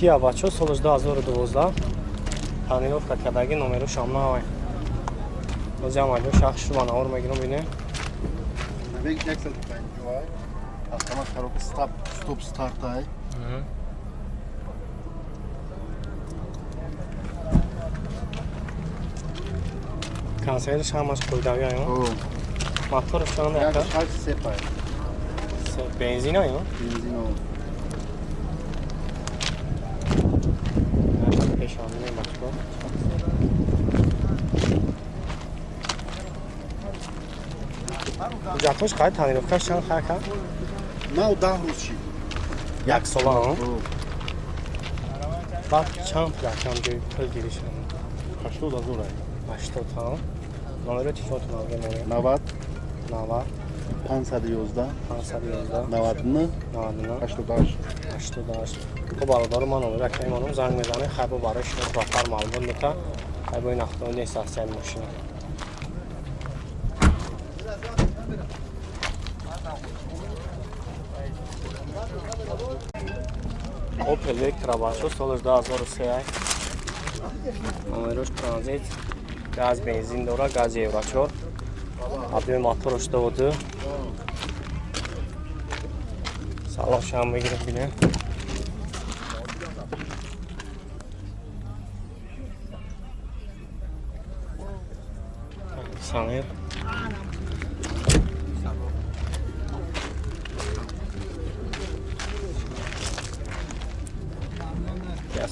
Kia бачо солаш 2012 тонировка кадаги номерош ҳам навай. Бозиам аҷо шахс шу ба навор мегирам бинем. Пробег 150, автомат коробка стоп, стоп старт ай. Консервиш ҳамаш қойдави ай. Моторш чанд ака? 1.6 сепай. Бензин ай? Бензин. Пешонӣ бачо. Ҳуҷҷатҳош қай тонировкаш чанд хай ка? Нав 10 рӯз шид. Як сола, баъд чанд пул акам ҷои пул гиришам? 80 ҳазор ай. 80 ҳа. Номери телефонтон авге монем. 90 90 511 511 99 99 88 88. Хоб бародару ман номери акаи манум занг мезанем, хай бо барои шумо профар маълумот мета. Хай бо ин автомобил нест аст ин мошина. Opel Vectra бачо соли 2003 ай. Номерош транзит, газ бензин дора, газ Евро 4. Объем моторш 2.2. Салон шам мегирем бинем. Кондиционер.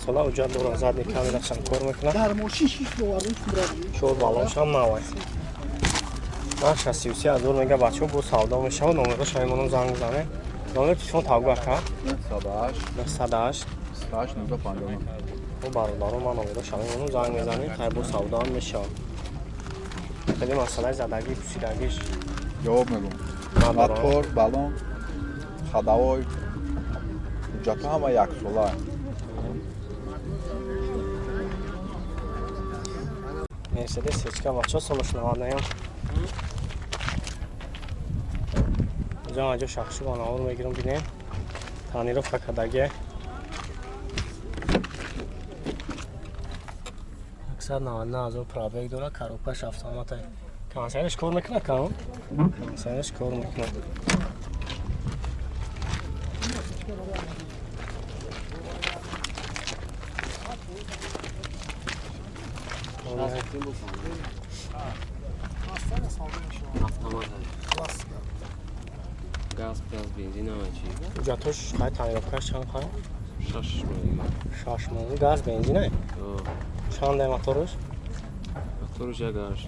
Сола уҷа дора задни камерашам кор мекунад. Дар мошин 6 овардем чумра. Чор баллоншам навай. Нарша 33 ҳазор мега бачаҳо бо савдо мешавад. Номерош ҳамонам занг занед. Номери телефон тавгу ака? 908 908 28 1959. Бо бародаро ман номерош ҳамонам занг мезанем, хай бо савдоам мешавад. Хеле масъалаи задагӣ пусидагиш Ҷавоб мегӯм. надорам. Мотор, баллон, ходовой, ҳуҷҷатҳо ҳама яксола. Мерседес ҳечка бачаҳо солаш 99. Ҷон аҷо шахши ба навор мегирам бинем. Тонировка кадаге. 199 ҳазор пробег дора, коробкаш автомат. Консервиш кор мекунад кам? Консервиш кор мекунад. Автомат. Газ, газ, бензин ҳама чи. Ҳуҷҷатҳош қай тонировкаш чанд қай? 6 моҳ. 6 моҳ. Газ бензин ай? Чанд ай моторш? Моторш як гаш.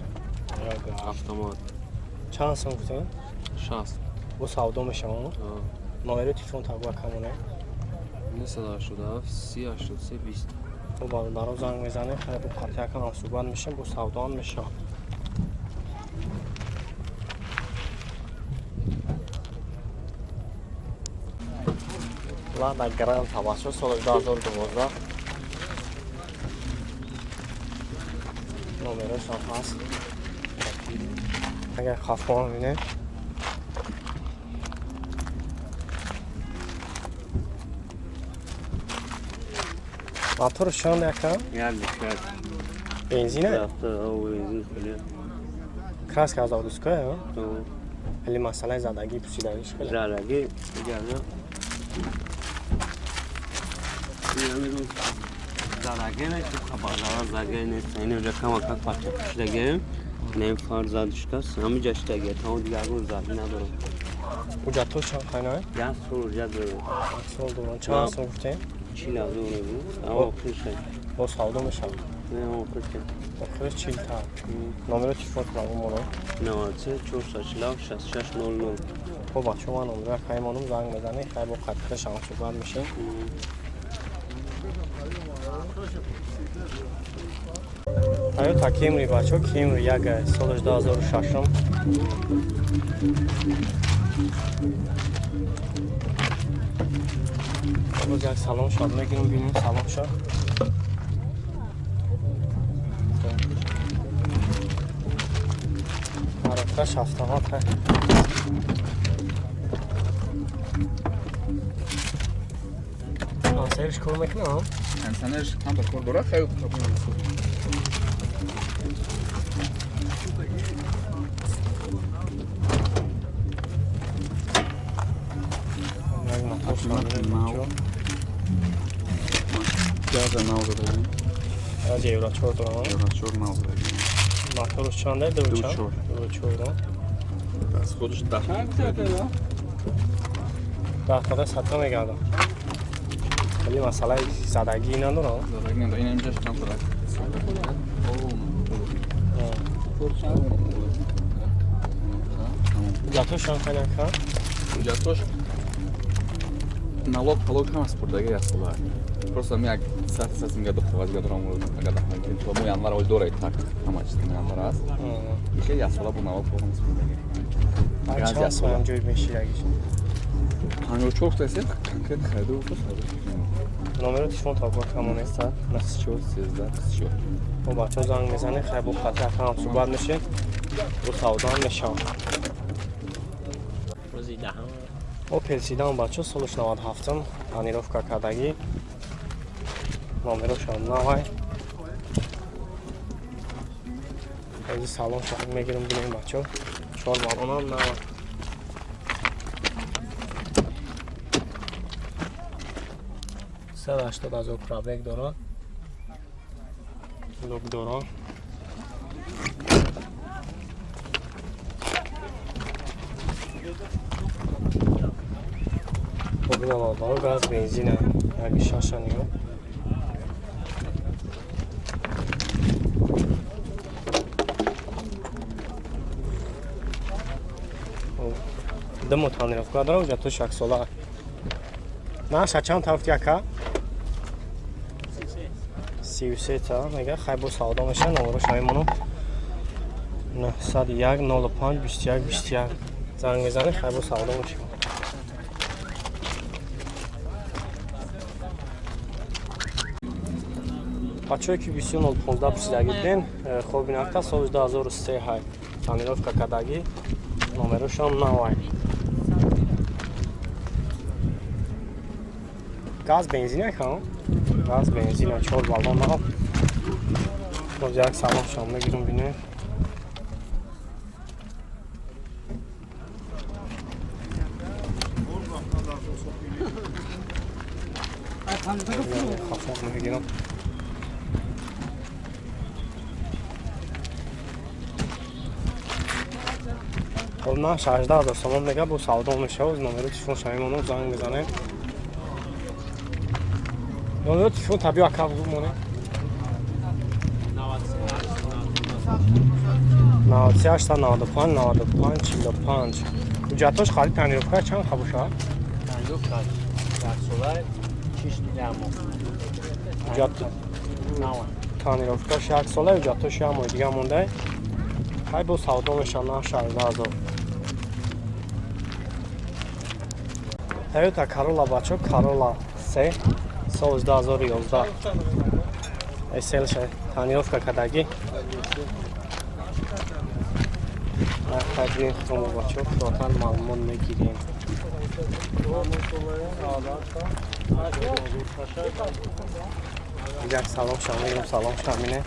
Автомат. Чанд сом гуфтем? 60. Бо савдо мешавад? Номери телефон тагу акамоне. 987 30 83 20. Бо бародаро занг мезанем, хай бо қатъиякам ҳам суҳбат мешавем, бо савдоам мешавад. Лада Гранта бачо соли 2012. Номерош ҳам ҳаст. Агар хафон бинем. Моторш чанд ака? Як шаш. Бензин ай? Рафта, о бензин хеле. Краска аз заводская, хеле масъалаи задагӣ пусидагиш хеле. Зараги, иҷаза. Зараги не, ки хабардара зараги нест. Ин ҷа кама как парча пушидаги. Не фар задишкас, ҳами ҷа шидаги, та дигаргун зараги надорам. Ҳуҷҷатҳо чанд қайнай? Як сол ҳуҷҷат дорам. Як сол дорам. Чанд сом гуфтем? 40 ҳазор мегӯм. Ама охир шай. Бо савдо мешавад. Не, охир шай. Охир 40 та. Номери телефон кунам моно. 93 447 66 00. Хоб бачаҳо ман номери акаи монум занг мезанем, хай бо қатъияш ҳам суҳбат мешем. Toyota Camry бачаҳо Camry як ай соли 2006. Боз як салон шад мегирем бинем салон шад. Коробкаш автомат ай. Консервиш Кондиционерш кор мекунам? Кондиционерш камтар кор дорад, хеле Газа нав додагим. Газ евро 4 дорам. Евро 4 нав додагим. Моторш чанда? 2.4. 2.4. Аз худаш 10. 10 та сатта мегардам. Вале масъалаи задагӣ надорам. Задагӣ надорам. Ин инҷаш чанд дорад? Ҳуҷҷатош чанд қайнака? Ҳуҷҷатош налог палог ҳама супурдаги як сола. Просто ми як сат синга ду қоғаз гадорам, агар дахмон то мо январ оли дора так ҳама чиз январ аст. Ихе як сола бо налог палог ҳама супурдаги. Газ як сола ҷой меширагиш. 54 та сен конкрет хариду гуфт. Номеро телефон та бо камоне 94 13 34. Бо бачаҳо занг мезанем, хай бо хатар ҳам суҳбат мешем. Бо савдо ҳам мешавам. Рӯзи даҳам. Опел Седан бачаҳо солаш 97-м тонировка кардагӣ. Номерошам навай. Ҳозир салон шахик мегирам бинем бачаҳо. 4 баллонам навай. Сад ҳаштод ҳазор пробег дорад. Лук дорад. Хоб ина баро газ бензина як шаша ниё. Ду тонировка дорам, ҷа то як сола. Наша чанд тафт яка? 33 та мега хай бо савдо меша номерош ҳамин 901 05 21 21 занг мезанӣ хай бо савдо меша. Бачаҳое ки 2015 пурсидагӣ буден, хоб инакта соли 2003 ҳай тонировка кардагӣ, номерошам навай. Газ бензин кам? Газ бензин 4 баллон нав. Боз як салон шом мегирам бинем. Хафон мегирам. Хоб ман 16 сомон мега бо савдо мешава, номери телефон шамимонам занг мезанем. Номери телефон табио ака бумоне. 98 95 95 45. Ҳуҷҷатош харид тонировка чанд хабоша? Тонировка як сола 6 моҳ. Ҳуҷҷат тонировкаш як сола, ҳуҷҷатош як моҳ дига монда. Хай бо савдо мешава на 16,000. Toyota Corolla бачо, Corolla C сол 2011. SL ша тонировка кардагӣ. Хай худмо бачо, худотан маълумот мегирем. Як салом шам мегирам, салом шамине.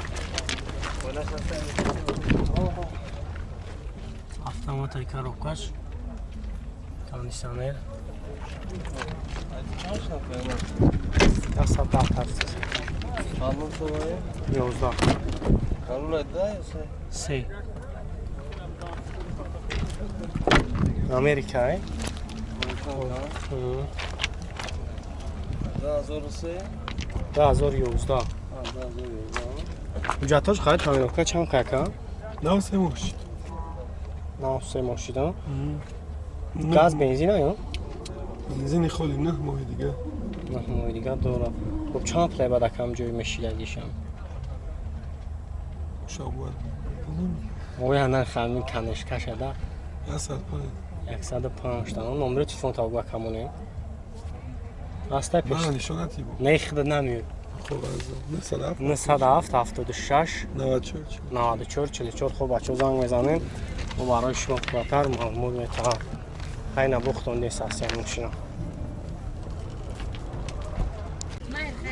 Автомат коробкаш, кондиционер. 110 тафт. 11. Corolla да, Се. Америка, е? 2003? 2011. Ҳуҷҷатош харид тонировка чанд қаяка? 93 моҳ шид. 93 моҳ шид, а? Газ бензин ё? Бензини холи 9 моҳи дига. 9 моҳи дига дорад. Хоб чанд пулай баъд акам ҷой мешидагишам? Шабуад. Оя нарх ҳамин канешкашада? 105. 105 та. Номери телефон та бо камоне. Аста пеш. Ман нишонати бо. Не худа намеёд. Хоб аз 907 907 76 94 94 44. Хоб бачаҳо занг мезанем. Мо барои шумо хубтар маълумот метаҳам. Хай набухтон нест аст я мошина.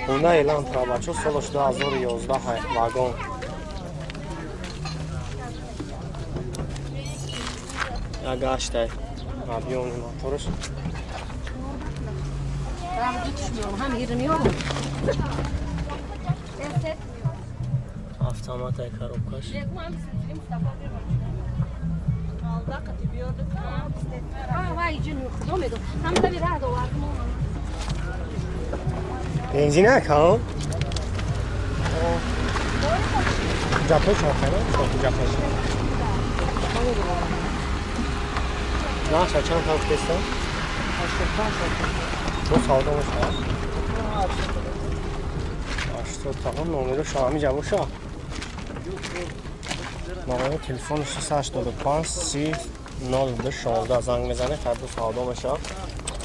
Honda Elantra бачо, солаш 2011 ҳай, вагон. Як гаштай. Объёмный мотораш. Автоматай коробкаш. Бензин ка? Куҷато чорхена? Куҷатош. Наша чанд та гуфтеста? Бо савдо мешавад? 80 та номерош ҳамиҷа боша. Номери телефонаш 685 30 02 16 занг мезанед, ҳар ду савдо мешавад.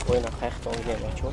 Бо ина хайхтон гирем бачо.